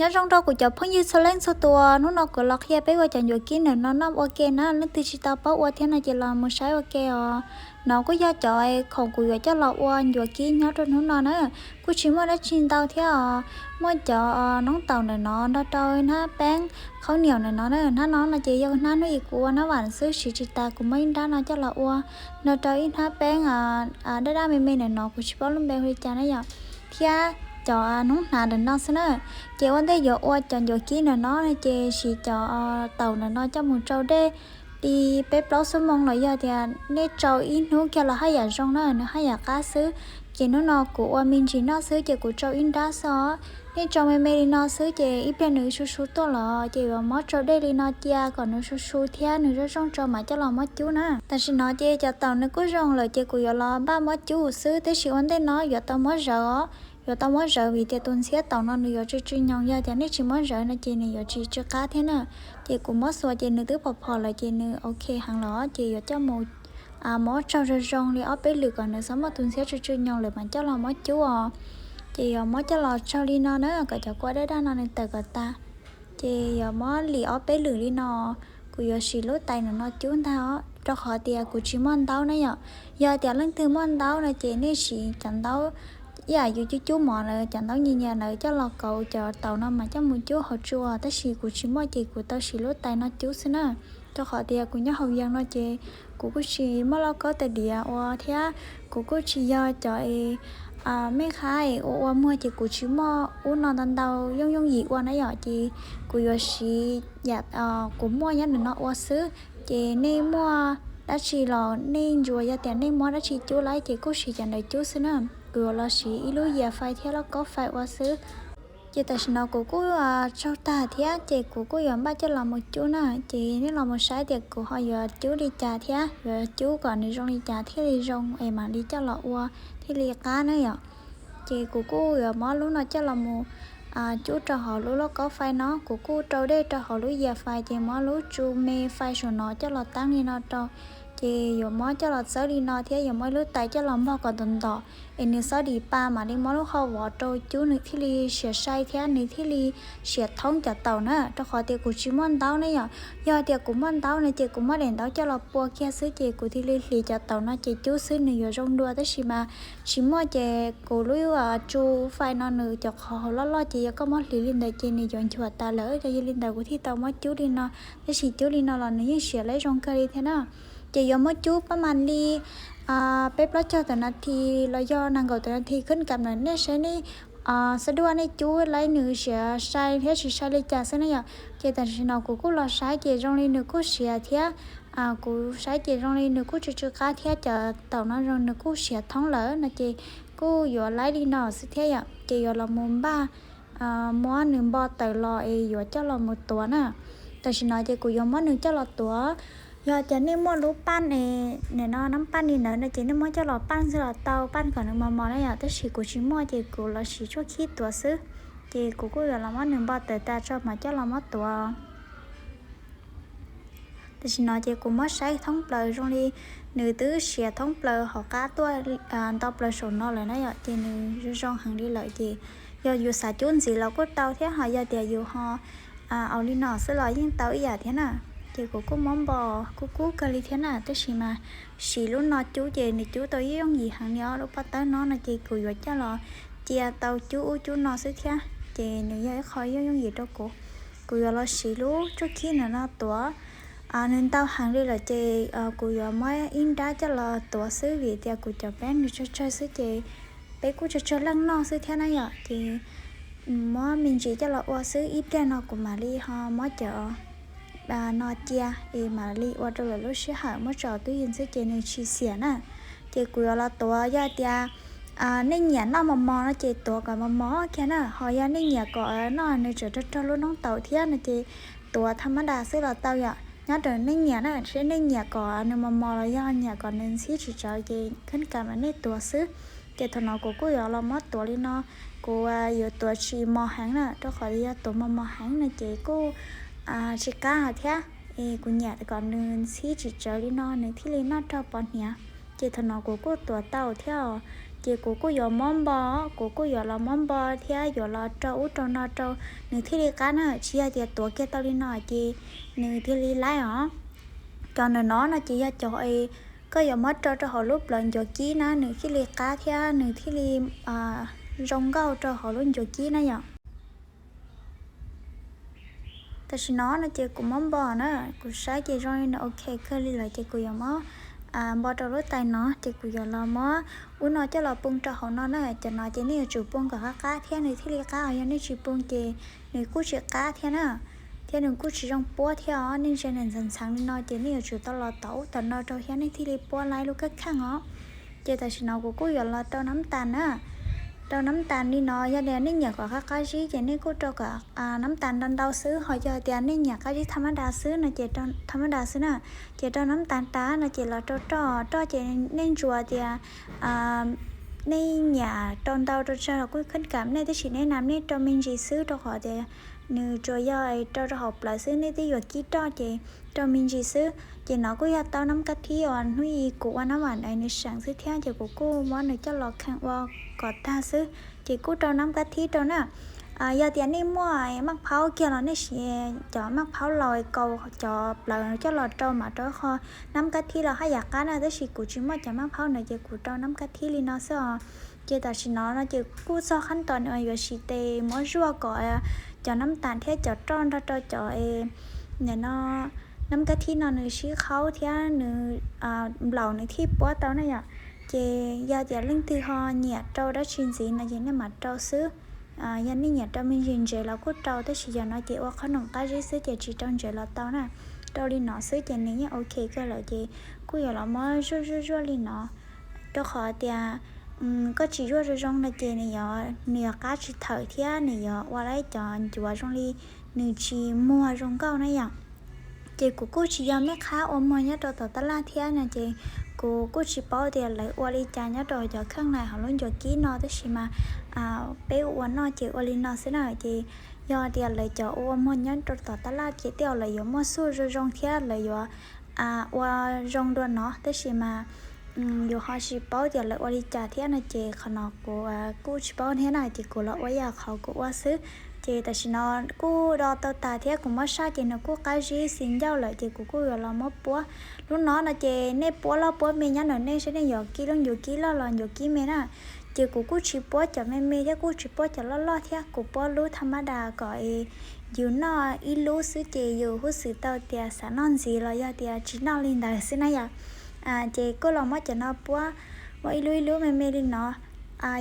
Nyob zoo rau kuv cov phooj ywg txhua leej txhua tus, hnub no kuv los qhia peb ua cov ncuav kib ntawm no noj ua ke na. Leej twg tsis tau paub ua thiab no ces los mus saib ua ke os. No kuj yog cov khoom kuv yuav coj los ua ncuav kib nyob rau hnub no na. Kuj tsis muaj dab tsi ntau thiab os. Muaj cov noob taum ntawm no nrog rau hnab peeb khaub niam ntawm no na. Hnab no no ces yog hnab hnub ib kuv ua nab vam xwb, siv tsis tas, kuv muab ib nrab no coj los ua nrog rau ib hnab peeb daj daj me me ntawm no, kuv tsis paub lub npe hu li cas na yom, thiab cov noob hnav ntawm no xwb na. Ces ua ntej yuav ua cov ncuav kib ntawm no no ces siv cov taum ntawm no coj mus tsau dej li peb plaub xuab moos los yog tias nej tsau ib hnub kiag los haj yam zoo na, nws haj yam qab xwb. Ces hnub no kuv ua me ntsis noj xwb ces kuv tsau ib nrab xwb os. Nej tsau me me li no xwb ces ib pliag nws su su tuaj los ces yuav muab tsau dej li no cia kom nws su su thiab nws zoo zoo tso mam coj los muab cub na. Tam sim no ces cov taum nws kuj zoo lawm ces kuv yuav los npaj muab cub xwb, tab sis ua ntej no yuav tau muab zawv os. Yuav tau muab zawv vim tias tus ntxhiab taum no nws yuav tsw tsw nyoos, yog tias nej tsis muab zawv no ces nws yuav tsis tsw qab thiab na. Ces kuv muab xuas ces nws twb phom phom lawm ces nws ok heev lawm ces yuav coj mus muab tsaug zoo zoo li ob peb lwm kom nws txhob muaj tus ntxhiab tsw tsw nyoos lawm mas coj los muab cub os. Ces yuav muab coj los tsaug li no na kom cov kua daj daj no nws tawm kom tas. Ces yuav muab lim ob peb lwm li no. Kuv yuav siv lub tais ntawm no cub ntag os, rau qhov tias kuv tsis muaj ntaub na yom. Yog tias leej twg muaj ntaub no ces nej siv cov ntaub ib yam yus cub cub mov lawm, cov ntaub nyias nyias lawm coj los kauv cov taum no mas coj mus cub hauv tsua, tab sis kuv tsis muaj ces kuv tau siv lub tais no cub xwb na. Rau qhov tias kuv nyob hauv yees no ces kuv kuj tsis muaj lauj kaub tais diav ua thiab kuv kuj tsis yog cov mej khab ua ua muag ces kuv tsis muaj ub no ntau ntau yooj yooj yim ua na yom, ces kuv yuav siv yam kuv muaj nyob ntawm no ua xwb. Ces nej muaj dab tsi los nej ntsuas, yog tias nej muab dab tsi cub lawm ces kuj siv cov ntawd cub xwb na. Kuv yuav los siv ib lub yias fais thiab lauj kaub fais ua xwb. Ces tam sim no kuv kuj tsaug tag thiab ces kuv kuj yuav npaj coj los mus cub na. Ces nej los mus saib tias kuv ho yuav cub li cas thiab yuav cub kom nws zoo li cas thiaj li zoo es mam li coj los ua thiaj li qab na yom. Ces kuv kuj yuav muab lub no coj los mus cub rau hauv lub lauj kaub fais no, kuv kuj rau dej rau hauv lub yias fais ces muab lub tsu me fais saum no coj los teeb li no rau. Ces yuav muab coj los txawb li no thiab yuav muab ib lub tais coj los npog kom ntom ntom es nws xob dim pa mam li muab lub qhov vov rau cub nws thiaj li siav sai thiab nws thiaj li siav thoob cov taum na, rau qhov tias kuv tsis muaj ntaub ne yom. Yog tias kuv muaj ntaub no ces kuv muab daim ntaub coj los pua kiag xwb ces kuv thiaj li hliv cov taum no ces cub xwb nws yuav zoo dua, tab sis mas tsis muaj ces kuv lub tsu fais no nws cov qhov hauv loj loj ces yog koj muab hliv li ntawd ces nws yuav nchuav tas lawm, yog li ntawd kuv thiaj tau muab cub li no. Tab sis cub li no los nws yeej siav laib zoo kawg li thiab na. Ces yuav muab cub pab mam li peb plaub caug tawm nas this los yog nees nkaum tawm nas this khwb kam lawm, nej saib nej xav duaj nej cub laib nws siav sai thiab tsis sai li cas xwb na yom. Ces tam sim no kuv kuj los saib ces zoo li nws kuj siav thiab, kuv saib ces zoo li nws kuj tsw tsw qab thiab cov taum no zoo nws kuj siav thoob lawm no ces kuj yuav laib li no xwb thiab yom. Ces yuav los mus npaj muab nws npo tawm los es yuav coj los mus tuav na. Tam sim no ces kuv yuav muab nws coj los tuav. Yog tias nej muaj lub paj es nim no nab paj ni ntawd no ces nej muab coj los paj xwb los tau, paj kom nws mos mos na yom, tab sis kuv tsis muaj ces kuv los siv tshuaj khib tuav xwb. Ces kuv kuj yuav los muab nws npo tawm tas tso mam coj los muab tuav. Tam sim no ces kuv muab saib thoob plaws zoo li nws twb siav thoob plaws hauv qab tuaj, nto plaws saum no lawm na yom, ces nws zoo zoo heev li lawm ces yog yus xav cub ntxiv los kuj tau thiab, ho yog tias yus ho ua li no xwb los yeej tau ib yam thiab na. Ces kuv kuj muab npo kuj kub kawg li thiab na, tab sis mas siv lub no cub ces nws cub tau yooj yooj yim heev li os. Lub pob tawb no no ces kuv yuav coj los cia tau cub ub cub no xwb thiab ces nws yog ib qho yooj yooj yim rau kuv. Kuv yuav los siv lub tshuaj khib ntawm no tuav. Nws ntau heev li lawm ces kuv yuav muab ib nrab coj los tuav xwb vim tias kuv cov peeb nws tsawg tsawg xwb ces peb kuj tsawg tsawg leej noj xwb thiab na yom. Ces muab me ntsis coj los ua xwb, ib pliag no kuv mam li ho muab cov no cia es mam li ua rau lawm lub sij hawm muab tso twb ywg xwb ces nws tsis xiam na. Ces kuv yuav los tuav, yog tias nej nyiam noj mos mos no ces tuav kom mos mos kiag na, ho yog nej nyiam kom noj nws tseem rog rog lub noob taum thiab no ces tuav tha mab das xwb los tau yom, nyob rau nej nyiam na. Seb nej nyiam kom nws mos mos los yog nyiam kom nws ntxhib tsis tsawv ces khwb kam mas nej tuav xwb. Ces thaum no kuv kuj yuav los muab tuav li no, kuv yuav tuav tsis mos heev na, rau qhov yog tuav mos mos heev no ces kuj tsis qab thiab. Es kuv nyiam kom nws ntxhib tsis tsawv li no nws thiaj li noj raug pov hniav. Ces thaum no kuv kuj tuav tau thiab os. Ces kuv kuj yuav muab npo, kuv kuj yuav los muab npo thiab yuav los rau ub rau no rau nws thiaj li qab na, tsis yog tias tuav kiag tau li no ces nws thiaj li laib os. Cov ntawm no no ces yog cov koj yuav muab rau rau hauv lub plawv ncuav kib na nws thiaj li qab thiab nws thiaj li zoo nkauj rau hauv lub ncuav kib na yom. Tam sim no no ces kuv muab npo na, kuv saib ces zoo li nws ok kawg li lawm ces kuv yuav muab npo rau lub tais no ces kuv yuav los muab ub no coj los poo rau hauv no na. Cov no ces nej yuav tsum poo kom qab qab thiab nws thiaj li qab os, yog nej tsis poo ces nws kuj tsis qab thiab na, thiab nws kuj tsis zoo puab thiab os. Nej ntsia nws ntxhov ntxheev li no ces nej yuav tsum tau los tov ub tom no rau thiab nej thiaj li puab laib lub kab kheej os. Ces tam sim no kuv kuj yuav los rau nab tas na. Rau nab tas li no, yog tias nej nyiam kom qab qab zib ces nej kuj rau kom nab tas ntau ntau xwb, ho yog tias nej nyiam qab zib tham mab das xwb no ces tham mab das xwb na. Ces rau nab tas tas no ces los rau roj, roj ces nej ntsuas tias nej nyiam rau ntau rau tsawg los kuj khab kam nej, tab sis nej nam nej rau me ntsis xwb rau qhov tias nws tsuas yog rau rau hauv plawv xwb, nej twb yuav kib roj ces rau me ntsis xwb. Ces no kuj yog tau nab kab thib uas hnub i kuv ua nab vam nws seem xwb thiab ces kuv kuj muab nws coj los kheej ua kom tag xwb ces kuj rau nab kab thib rau na. Yog tias nej muaj maj phaub kiag los nej siv cov maj phaub laus kaus cov plawv coj los rau mam rau qhov nab kab thib los haj yam qab na, tab sis kuv tsis muaj cov maj phaub ntawd ces kuv rau nab kab thib li no xwb os. Ces tam sim no no ces kuj txog qhab tos nws yuav siv tes muab zuaj kom cov nab tas thiab cov roj nrog rau cov no nab kab thib no nws sib qhaub thiab nws nplaum nws thiaj puab tau na yom. Ces yog tias leej twg ho nyiam rau dab tsi ntxiv no ces nej mam rau xwb. Yog nej nyiam rau me ntsis ntsev los kuj rau, tab sis yog no ces ua qhob noom qab zib xwb ces tsis rau ntsev los tau na. Rau li no xwb ces nws yeej ok kawg lawm ces kuj yuav los muab zuaj zuaj zuaj li no, rau qhov tias koj tsis zuaj zoo zoo no ces nws yuav, nws yuav qab tsis thawm thiab nws yuav ua lawm cov ncuav zoo li nws tsis muag zoo nkauj na yom. Ces kuv kuj tsis yog mej qhab ua muag nyob rau tom tab laj thiab no ces kuv kuj tsis paub tias lawv ua li cas nyob rau cov kheej na hauv lub ncuav kib no, tab sis mas peb ua noj ces ua li no xwb na. Ces yog tias lawv cov ua muag nyob rau tom tab laj ces tej zaum lawv yuav muaj xuj zoo zoo thiab lawv yuav ua zoo dua no, tab sis mas yus ho tsis paub tias lawv ua li cas thiab no ces qhov no kuv kuj tsis paub thiab na, ces kuv los ua yam qhov kuv ua xwb. Ces tam sim no kuj do tau tas thiab kuv muab saj ces nws kuj qab zib xis ncauj lawm ces kuv kuj yuav los muab puab. Lub no no ces nej puab loj puab me nyob ntawm nej seb nej yuav kib lub ncuav kib loj los ncuav kib me na. Ces kuv kuj tsis puab cov me me thiab kuj tsis puab cov loj loj thiab, kuv puab lub tham mab das kom yus noj ib lub xwb ces yus huj xwm tau tias xav noj ntxiv los yog tias tsis noj li ntawd xwb na yom. Ces kuj los muab cov no puab ua ib lub ib lub me me li no.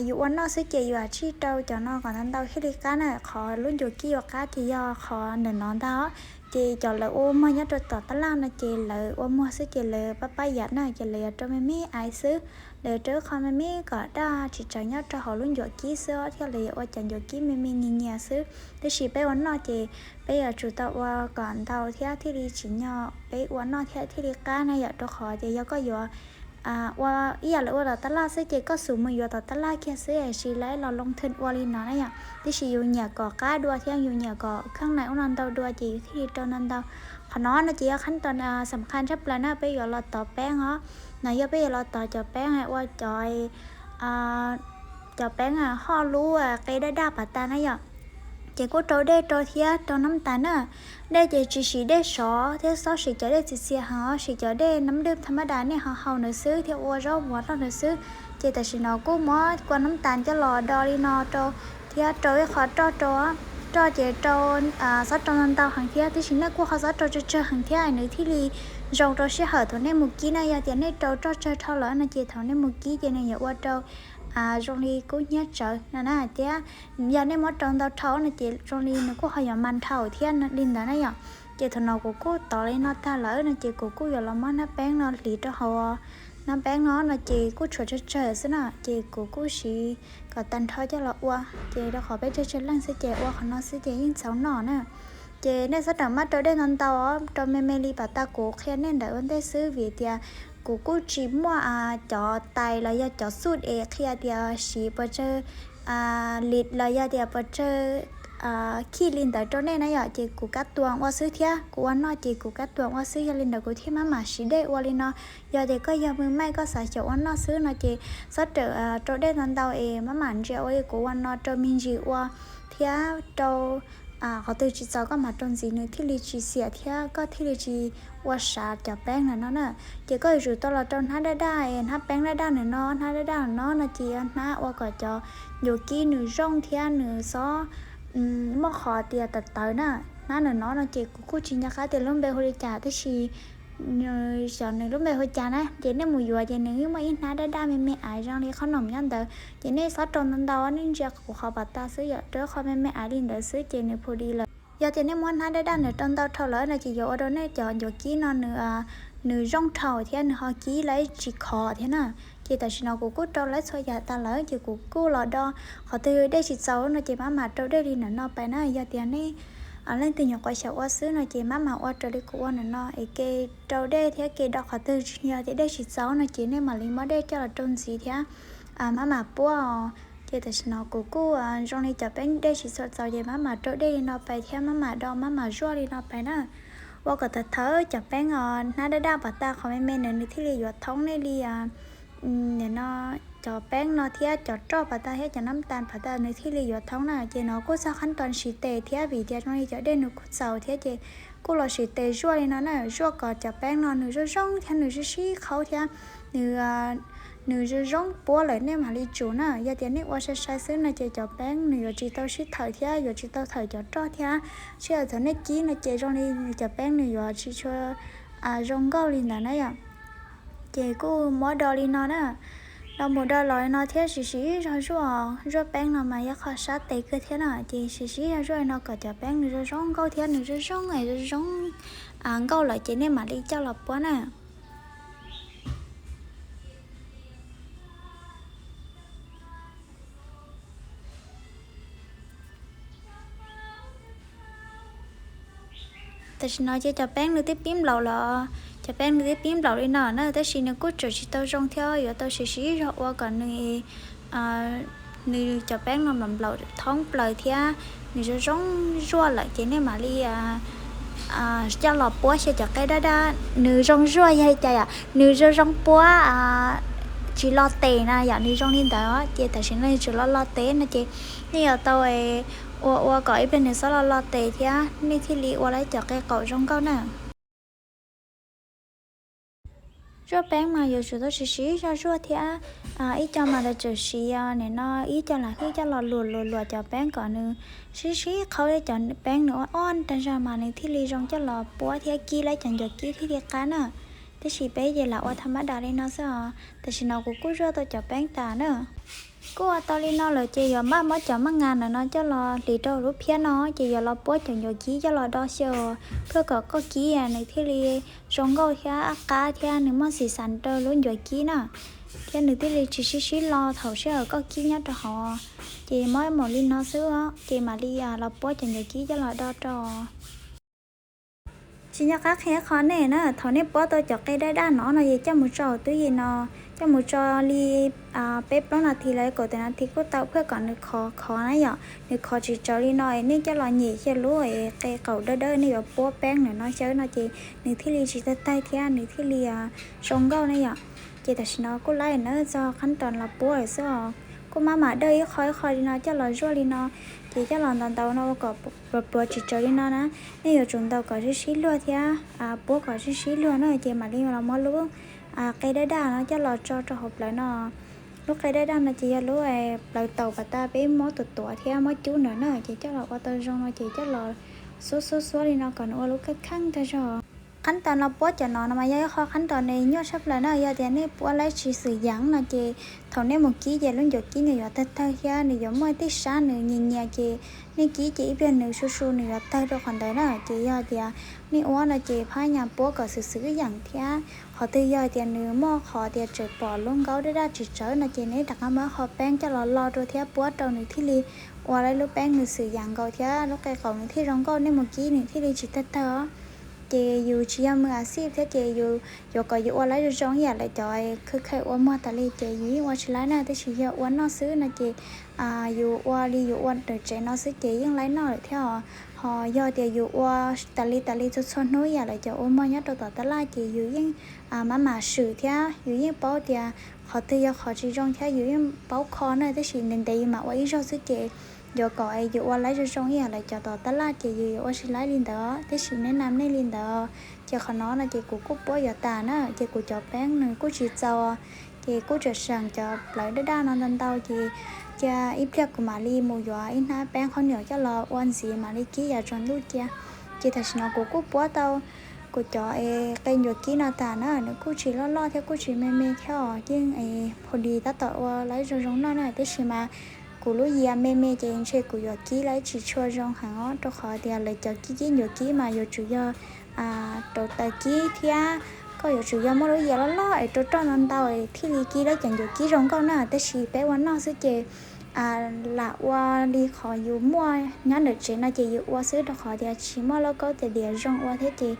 Yus ua noj xwb ces yus tsij rau cov no kom ntau ntau thiaj li qab na, qhov lub ncuav kib yuav qab ces yog qhov ntawm no ntag. Ces cov lawv ua muag nyob rau tom tab laj no ces lawv ua muag xwb ces lawv pab pab yam na ces lawv yuav rau me me aiv xwb, lawv yuav rau ib qho me me kom daj tsis tsawv nyob rau hauv lub ncuav kib xwb thiab lawv yuav ua cov ncuav kib me me nyias nyias xwb. Tab sis peb ua noj ces peb yuav tsum tau ua kom ntau thiab thiaj li tsim nyog peb ua noj thiab thiaj li qab na yom, rau qhov tias yog koj yuav ua ib yam lawv ua tom tab laj xwb ces koj xub mus yuav tom tab laj kiag xwb, tiam sis lawv los loo thwm ua li no na yom. Tab sis yus nyiam kom qab dua thiab yus nyiam kom kheej na ua no ntau dua ces yus thiaj li rau ntau ntau. Qhov no no ces yog qhab tos xam qha tshaj plaws na, peb yuav los tov peeb os. No yog peb yuav los tov cov peeb ua cov cov peeb hoj lub qe daj daj pas tas na yom. Ces kuj rau dej rau thiab rau nab tas na. Dej ces tsis siv dej sov thiab txhob siv cov dej txias txias heev, siv cov dej nab dwj tham mab das nej ho haus ntawd xwb thiab ua zaub mov noj ntawd xwb. Ces tam sim no kuj muab kua nab tas coj los do li no rau thiab rau ib qho roj rau. Roj ces rau, txhob rau ntau ntau heev thiab, tab sis nej kuj ho txhob rau tsawg tsawg heev thiab nws thiaj li zoo rau sij hawm thaum nej mus kib na. Yog tias nej rau roj tsawg dhau lawm no ces thaum nej mus kib ces nws yuav ua rau zoo li kub hnyiab tsawv no na thiab. Yog nej muab rau ntau dhau no ces zoo li nws kuj ho yuav mas dhau thiab li ntawd na yom. Ces thaum no kuv kuj tov li no tag lawm no ces kuv kuj yuav los muab nab peeb no hliv rau hauv. Nab peeb no no ces kuj tshuav tsawg tsawg xwb na, ces kuv kuj siv kom tag nrho coj los ua. Ces rau qhov peb tsawg tsawg leej xwb ces ua qhov no xwb ces yeej txaus noj na. Ces nej txhob rawm maj rau dej ntau ntau, rau me me li pas tas kuv qhia nej ntawm ua ntej xwb, vim tias kuv kuj tsis muaj cov tais los yog cov xuj es qhia tias siv puas tsawg lis los yog tias puas tsawg khij li ntawd rau nej na yom. Ces kuv kab tuas ua xwb thiab kuv ua noj ces kuv kab tuas ua xwb, yog li ntawd kuv thiaj maj mam siv dej ua li no. Yog tias koj yog me maij koj xav xyaum ua noj xwb no ces txhob rawm rau dej ntau ntau es maj mam ntsia ua li kuv ua no rau me ntsis ua thiab rau qhov twg tsis txaus koj mam rau ntxiv nws thiaj li tsis xiam thiab koj thiaj li tsis ua sav cov peeb ntawm no na. Ces koj yuav tsum tau los rau hnab daj daj es hnab peeb daj daj ntawm no, hnab daj daj ntawm no no ces yog hnab ua kom cov ncuav kib nws zoo thiab nws xob muaj qhov tias tawv tawv na. Hnab ntawm no no ces kuv kuj tsis nco qab tias lub npe hu li cas tab sis nws xyov nws lub npe hu cas na. Ces nej mus yuav ces nws yeej muaj ib hnab daj daj me me aiv zoo li qhob noom nyob ntawd. Ces nej xob rau ntau ntau, nej ntsia kuv qhov pas tas xwb yom, rau qhov me me aiv li ntawd xwb ces nws phu di lawm. Yog tias nej muab hnab daj daj ntawd rau ntau dhau lawm no ces yuav ua rau nej cov ncuav kib no nws nws zoo dhau thiab nws ho kib lawv tsis khov thiab na. Ces tam sim no kuv kuj rau lawv txhua yam tas lawm ces kuv kuj los do qhov twg dej tsis txaus no ces maj mam rau dej li ntawm no pais na. Yog tias nej leej twg nyuam qhuav xyaum ua xwb no ces maj mam ua raws li kuv ua ntawm no es ke rau dej thiab ke do qhov twg, yog tias dej tsis txaus no ces nej mam li muab dej coj los rau ntxiv thiab maj mam puab os. Ces tam sim no kuv kuj zoo li cov peeb dej tsis tshua txaus ces maj mam rau dej li no pais thiab maj mam do maj mam zuaj li no pais na. Ua kom tawv thawv cov peeb os, hnab daj daj pas tas qhov me me ntawd nws thiaj li yuav thoob nej li no cov peeb no thiab cov roj pas tas thiab cov nab tas pas tas nws thiaj li yuav thoob na. Ces no kuj txog qhab tos siv tes thiab vim tias zoo li cov dej nws kuj txaus thiab ces kuj los siv tes zuaj li no na, zuaj kom cov peeb no nws zoo zoo thiab nws sib sib qhaub thiab nws nws zoo zoo puab lawm nej mam li tsum na. Yog tias nej ua sai sai xwb no ces cov peeb nws yuav tsis tau sib thawm thiab yuav tsis tau thawm cov roj thiab. Sij hawm thaum nej kib no ces zoo li cov peeb nws yuav tsis tshua zoo nkauj li ntawd na yom. Ces kuj muab do li no na, do mus do los li no thiab siv siv zog zuaj, zuaj peeb no mas yog qhov sab tes kawg thiab na. Ces siv siv zog zuaj li no kom cov peeb nws zoo zoo nkauj thiab nws zoo zoo es zoo zoo nkauj lawm ces nej mam li coj los puab na. Tam sim no ces cov peeb nws twb pib nplaum los, cov peeb nws twb pib nplaum li no na tab sis nws kuj tseem tsis tau zoo thiab yuav tau siv siv zog ua kom nws nws cov peeb no nplaum nplaum thoob plaws thiab nws zoo zoo zuaj lawm ces nej mam li coj los puab xyaw cov qe daj daj. Nws zoo zuaj yog li cas yom, nws zoo zoo puab tsis lo tes na yom, nws zoo li ntawd ces tam sim no nws tseem lo lo tes no ces nej yuav tau ua ua kom ib pliag nws xob lo lo tes thiab nej thiaj li ua lawm cov qe qaum zoo nkauj na. Zuaj peeb mas yuav tsum tau siv siv zog zuaj thiab ib co mas lawv tseem siv nim no ib co lam hlwb coj los luam luam luam cov peeb kom nws sib sib qhaub li cov peeb nws ob ob tag zog mas nws thiaj li zoo coj los puab thiab kib lawm cov ncuav kib thiaj li qab na. Tab sis peb ces lam ua tham mab das li no xwb os. Tam sim no kuv kuj zuaj tau cov peeb tas na. Kuj ua tau li no lawm ces yuav npaj muab cov maj nga ntawm no coj los hliv rau lub phiab no ces yuav los puab cov ncuav kib coj los do xyaw thiab kom koj kib nws thiaj li zoo nkauj thiab qab thiab nws muaj xim xas rau lub ncuav kib na, thiab nws thiaj li tsis sib sib lo thaum sij hawm koj kib nyob rau hauv. Ces muab mus li no xwb ces mam li los puab cov ncuav kib coj los do rau. Tsis nco qab qhia qhov nej na, thaum nej puab tau cov qe daj daj no no ces coj mus tso hauv tub yim no, coj mus tso li peb plaub nas this los kaum tawm nas this kuj tau thiab kom nws khov khov na yom. Nws khov tsis tsawv li no es nej coj los nyem xyaw lub qe qaum dawb dawb nej yuav puab peeb ntawm no xyaw no ces nws thiaj li tsis tawg tawg thiab nws thiaj li zoo nkauj na yom. Ces tam sim no kuj laib na txog qhab tos los puab lawm xwb os. Kuj maj mam dawj ib qho ib qho li no coj los zuaj li no, ces coj los ntaus ntaus no ua kom pluav pluav tsis tsawv li no na. Nej yuav tsum ntaus kom sib sib luag thiab puab kom sib sib luag na ces mam li los muab lub qe daj daj no coj los tso rau hauv plawv no. Lub qe daj daj no ces yog lub plawv taus pas tas peb muab tuav tuav thiab muab cub ntawd na ces coj los ua tau zoo no ces coj los xuab xuab xuab li no kom nws ua lub kheej kheej tag zog. Qhab tos los puab cov no no mas yog ib qho qhab tos nws nyuaj tshaj plaws na. Yog tias nej puab laib tsis xwm yeem no ces thaum nej mus kib ces lub ncuav kib nws yuav tawg tawg thiab nws yuav muaj tej sab nws nyias nyias ces nej kib ces ib pliag nws su su nws yuav tawg rau qhov ntawd na. Ces yog tias nej ua no ces phab nyas puab kom xwm xwm yeem thiab qhov twg yog tias nws muaj qhov tias tseem pom lub nkaub daj daj tsis tsawv no ces nej rov qab muab qho peeb coj los lo rau thiab puab rau nws thiaj li ua lub peeb nws xwm yeem nkaus thiab lub qe qaum nws thiaj zoo nkauj, nej mus kib nws thiaj li tsis tawg tawg os. Ces yus tsis yog mus a xij thiab ces yus yuav kom yus ua laib zoo zoo ib yam lawv cov khaws khaws ua muag tas li ces yus yeej ua tsis laib na, tab sis yog ua noj xwb no ces yus ua li yus ua ntawm tsev no xwb ces yeej laib noj lawm thiab os. Ho yog tias yus ua tas li tas li txhua txhua hnub ib yam lawv cov ua muag nyob rau tom tab laj ces yus yeej maj mam swm thiab yus yeej paub tias qhov twg yog qhov tsis zoo thiab yus yeej paub kho na, tab sis ntev ntev yus mam ua ib zaug xwb ces yuav kom yus ua laib zoo zoo ib yam lawv cov tom tab laj ces yus yuav ua tsis laib li ntawd, tab sis nej nam nej li ntawd. Ces qhov no no ces kuv kuj puab yuav tas na, ces kuv cov peeb nws kuj tsis txaus, ces kuj tseem seem cov plawv daj daj no ntau ntau ces cia ib pliag kuv mam li mus yuav ib hnab peeb qhob niam coj los ua ntxiv mam li kib yav tsaus ntuj cia. Ces tam sim no kuv kuj puab tau kuv cov qe ncuav kib no tas na, nws kuj tsis loj loj thiab kuj tsis me me thiab os, yeej pha dis tab tom ua laib zoo zoo noj na, tab sis mas kuv lub yias me me ces ntshe kuv yuav kib laib tsis tshua zoo heev os, rau qhov tias lawv cov kib kib ncuav kib mas yuav tsum yog rau taws kib thiab koj yuav tsum yog muaj lub yias loj loj es rau roj ntau ntau thiaj li kib laib cov ncuav kib zoo nkauj na, tab sis peb ua noj xwb ces lam ua li qhov yus muaj nyob ntawm tsev no ces yus ua xwb rau qhov tias tsis muaj lauj kaub tais diav zoo ua thiab ces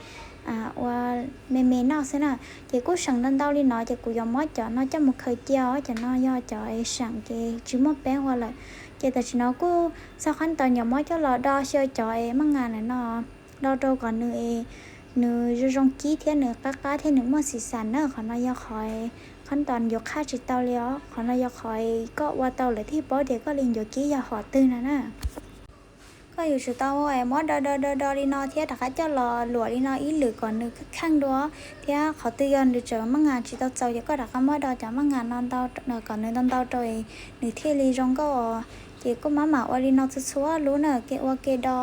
ua me me noj xwb na. Ces kuj seem ntau ntau li no ces kuv yuav muab cov no coj mus khaws cia os, cov no yog cov seem ces tsis muaj peeb ua lawm. Ces tam sim no kuj txog qhov ntawd yuav muab coj los do xyaw cov maj nas ntawm no, do rau kom nws nws zoo zoo kib thiab nws qab qab thiab nws muaj xim xam na. Qhov no yog qhov, qhov ntawd yuav qhaj tsis tau li os, qhov no yog qhov koj ua tau lawm thiaj paub tias koj li ncuav kib yog hom twg no na. Koj yuav tsum tau muab do do do do li no thiab rov qab coj los luam li no ib lwm kom nws kheej dua, thiab qhov twg yog nws tseem maj nas tsis tau txaus ces koj rov qab muab do cov maj nas no ntau kom nws ntau ntau rau nws thiaj li zoo nkauj os. Ces kuj maj mam ua li no txhua txhua lub na, kev ua kev do.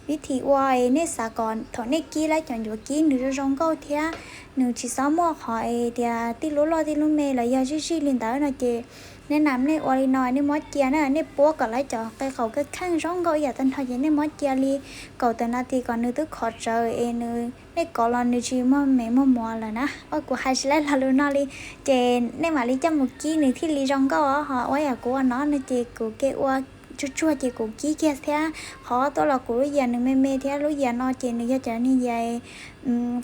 Vib thim ua nej xav kom thaum nej kib laib cov ncuav kib nws zoo zoo nkauj thiab nws tsis txhob muaj qhov tias tib lub loj tib lub me los yog zij zij li ntawd no ces nej nam nej ua li no, nej muab cia na, nej puab kom lawv cov qe qaum kheej zoo nkauj ib yam tag nrho ces nej muab cia li kaum tawm nas this kom nws twb khov tsawv es nws, nej kov los nws tsis muaj me muaj muas lawm na. Ua kuv hais tsis laib lo lus no li, ces nej mam li coj mus kib nws thiaj li zoo nkauj os. Ho ua yam kuv ua no no ces kuv kev ua tsuag tsuag ces kuv kib kiag thiab qhov tuaj los kuv lub yias nws me me thiab lub yias no ces nws yog cov niag yias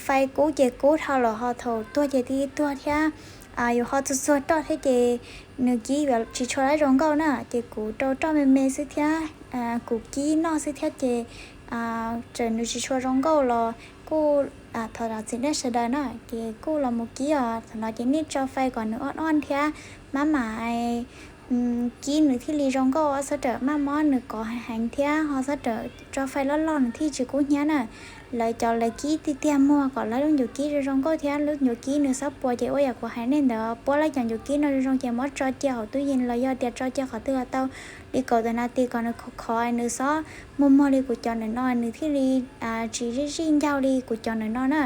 fais kub ces kub dhau lawm ho thaum tuag ces twb tuag thiab. Yus ho txuag txuag roj thiab ces nws kib yuav tsis tshua laib zoo nkauj na, ces kuv rau roj me me xwb thiab kuv kib noj xwb thiab ces txawm nws tsis tshua zoo nkauj los kuj thov zam txim nej sawv daws na, ces kuj los mus kib os. Thaum no ces nej tso fais kom nws ob ob thiab maj mam kib nws thiaj li zoo nkauj, txhob rawm maj mob nws kov heev heev thiab ho txhob rawm tso fais loj loj nws thiaj tsis kub hnyiab na. Lawv cov lawv kib tiag tiag muag kom lawv lub ncuav kib zoo zoo nkauj thiab lub ncuav kib nws txhob puas ces ua yam kuv hais nej ntawd, puab lawv cov ncuav kib no zoo zoo ces muab tso cia hauv tub yees los yog tias tso cia qhov twg tau li kaum tawm nas this kom nws khov khov, nws txhob muag muag li kuv cov ntawm no nws thiaj li tsis zij zij ncaug li kuv cov ntawm no na.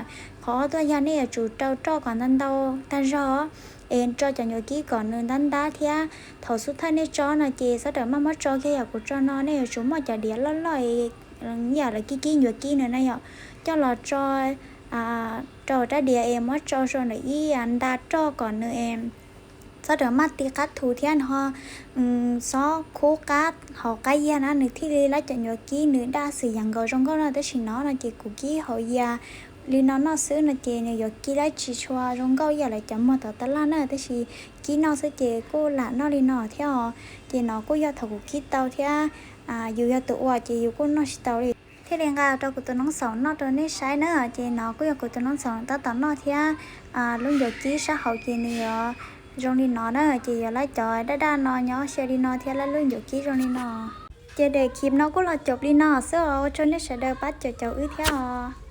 Qhov tuaj yog nej yuav tsum rau roj kom ntau ntau tag zog es tso cov ncuav kib kom nws ntab ntab thiab thaum xub thawj nej tso no ces txhob rawm maj muab tso kiag yam kuv tso no, nej yuav tsum muaj cov diav loj loj ib yam lawv kib kib ncuav kib nws na yom, coj los tso rau rab diav es muab tso rau ntawm ib nta roj kom nws txhob rawm maj ti qab thu thiab nws ho txhob khub qab hauv qab yias na, nws thiaj li lab cov ncuav kib nws daj xwm yees nkaus zoo nkauj no. Tab sis no no ces kuv kib hauv yias li no noj xwb no ces nws yuav kib lab tsis tshua zoo nkauj ib yam lawv cov muag tom tab laj na, tab sis kib noj xwb ces kuj lam noj li no thiab os. Ces no kuj yog thaum kuv kib tau thiab yus yog tus ua ces yus kuj noj tsis tau li. Thiaj li nqa rau kuv tus noob xaum noj rau nej saib na, ces no kuj yog kuv tus noob xaum tab tom noj thiab. Lub ncuav kib sab hauv ces nws yuav zoo li no na, ces yuav lab cov daj daj no nyob xyaw li no thiab lab lub ncuav kib zoo li no. Ces daim clip no kuj los caum li no xwb os, ua tsaug nej sawv daws pab caum caum wb thiab os.